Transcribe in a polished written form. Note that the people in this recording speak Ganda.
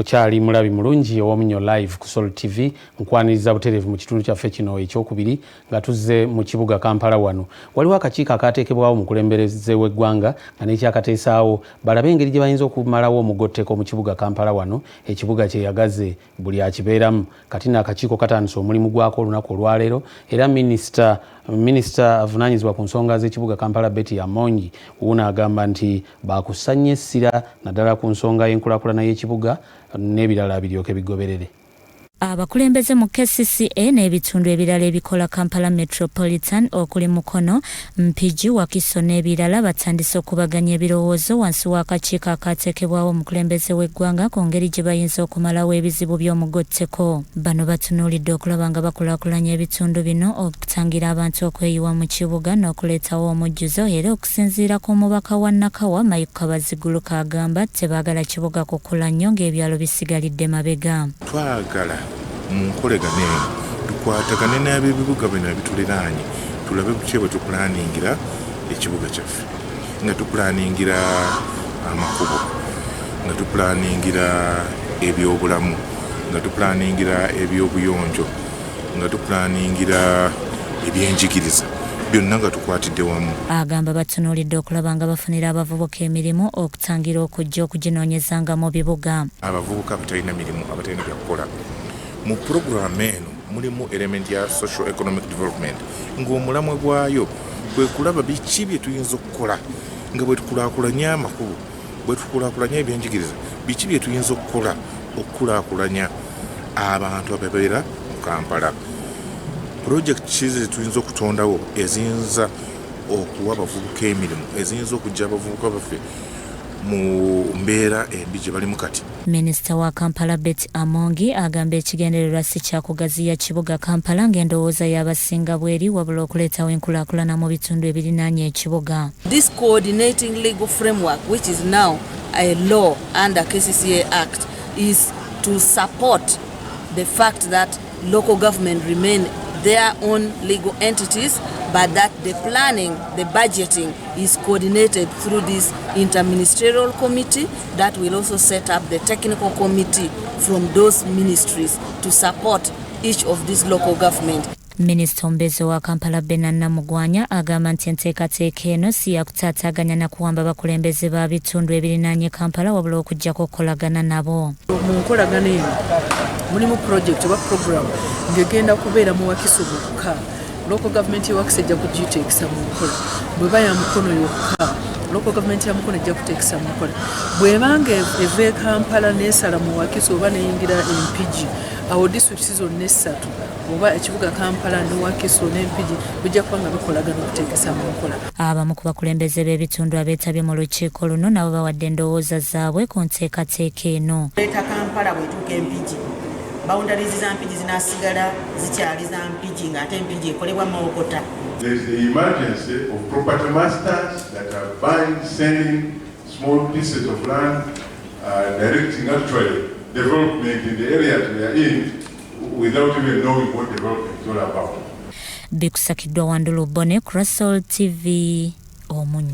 Okyali mulabi mulungi ow'Omunnyo Live ku Sol TV. Nkwaniriza butereevu mu kitundu kyaffe kino ekyokubiri nga tuzze mu kibuga Kampala. Wano waliwo akakiiko akateekebwawo omukulembeze w'eggwanga nga n'ekyakateesaawo balabe engeri gye bayinza okumalawo omugotteko mu kibuga Kampala wano, ekibuga kyeyagaze buli akibeeramu. Kati nno akakiiko katandise omulimu gwako olunaku olwaleero, era minisita avunaanyizibwa ku nsonga z'ekibuga Kampala, Betty Amongi, wuuno agamba nti bakussa nnyo essira naddala ku nsonga y'enkulaakulana y'ekibuga n'ebirala biryoke bigoberere. Abakulembeze mu KCCA n'ebitundu ebirala ebikola Kampala Metropolitan okuli Mukono, Mpigi, Wakiso n'ebirala batandise okubaganya ebirowoozo wansi w'akakiiko akateekebwawo omukulembeze w'eggwanga ku ngeri gye bayinza okumalawo ebizibu by'omugotteko. Bano batunuulidde okulaba nga bakulaakulanya ebitundu bino, okutangira abantu okweyiwa mu kibuga n'okuleetawo omujjuzo. Era okusinziira ku mubaka wa Nakawa, Mike Kabaziguluka, agamba tebaagala kibuga kukula nnyo ng'ebyalo bisigalidde mabega. Twagala mu nkolagana eno tukwatagane n'ab'ebibuga bino ebituliraanye, tulabe butya bwe tupulaningira ekibuga kyaffe, nga tupulaningira amakubo, nga tupulaningira ebyobulamu, nga tupulaningira ebyobuyonjo, nga tupulaningira ebyenjigiriza, byonna nga tukwatidde wamu. Agamba batunuulidde okulaba nga bafunira abavubuka emirimu, okutangira okujja okuginoonyezanga mu bibuga. Abavubuka abatalina mirimu, abatalina byakukola, mu puroguramu eno mulimu element ya social economic development, ng'omulamwa gwayo kwe kulaba biki bye tuyinza okukola nga bwe tukulaakulanya amakubo, bwe tukulaakulanya ebyenjigiriza, biki bye tuyinza okukola okukulaakulanya abantu ababeera mu Kampala, pulojekiti ki zetuyinza okutondawo eziyinza okuwa abavubuka emirimu, eziyinza okuggya abavubuka baffe mu mbeera embi gye balimu kati. Minisita wa Kampala, Betty Amongi, agamba ekigendererwa si kyakugaziya kibuga Kampala ng'endowooza y'abasinga bweri, wabula okuleetawo enkulaakulana mu bitundu ebirinaanye ekibuga. This coordinating legal framework, which is now a law under KCCA Act, is to support the fact that local government remain their own legal entities, but that the planning, the budgeting is coordinated through this interministerial committee that will also set up the technical committee from those ministries to support each of these local government. Minisita omubeezi wa Kampala, Benna Namugwanya, agamba nti enteekateeka eno si yakutaataaganya na kuwamba bakulembeze ba bitundu ebirinaanye Kampala, wabula okuggyako okukolagana nabo. Mu nkolagana eno mulimu project oba program ng'egenda kubeera mu Wakiso bokka. Local government ye Wakiso ejja kugiteekesa mu nkola. Bweba ya Mukono yokka, local government ya Mukono ejja kuteekesa mu nkola. Bwebanga eva e Kampala nesala mu Wakiso oba neyingira Empigi, awo disitulikiti zonna essatu oba ekibuga Kampala ne Wakiso n'Empigi bijja kuba nga bikolagana okuteekesa mu nkola. Abamu ku bakulembeze b'ebitundu abeetabye mu lukiiko luno nabo bawadde endowooza zaabwe ku nteekateeka eno. Leeta Kampala bwetuuka Empigi, boundaries za Mpigi zinasigala zikyali za Mpigi ng'ate Empigi ekolebwa Mawokota? There is the emergency of property masters that are buying, selling small pieces of land, directing actually development in the areas we are in without even knowing what development is all about. Bikusakiddwa Wandulu Bone, Crosol TV, Omunnyo.